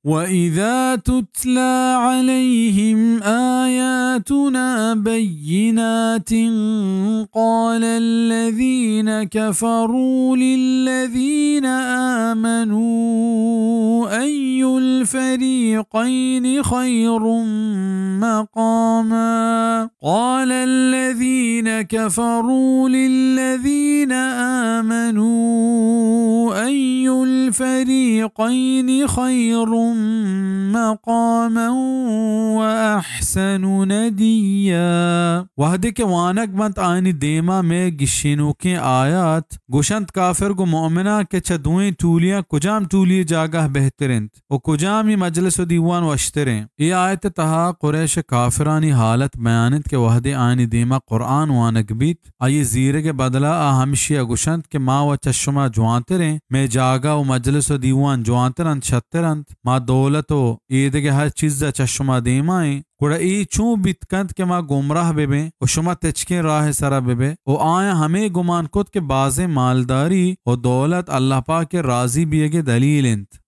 وإذا تتلى عليهم آياتنا بينات قال الذين كفروا للذين آمنوا أي الفريقين خير مقاما قال الذين كفروا للذين آمنوا أي الفريقين خير مقاما وأحسن نديا۔ وہدے کہ وانگ بنت آیانی دیما مئے گشینوکیں آیات، گوشنت کافر گوں مؤمناں کہ چہ دوئیں ٹولیاں کجام ٹولی جاگہ بہتر انت؟ و کجامی مجلس و دیوان وشتریں؟ اے آیت تہا قریش کافرانی حالت بیان انت کہ وہدے آیانی دیما قرآن وانگ بیت، آئی زیرگ بدلا آ ہمشیا گوشنت کہ ما و چہ شما جوانتریں، مئے جاگہ و مجلس و دیوان جوانتر انت، شتر انت، ما دولت و ایدگہ ہر چیزا چہ شما دیما ایں۔ گڑا اے چون بیت کنت کہ ما گمراہ ببیں و شما تچکیں راہ سرا ببے؟ و آیاں ہمے گمان کت کہ بازیں مالداری و دولت اللہ پاک راضی بیگے دلیل انت۔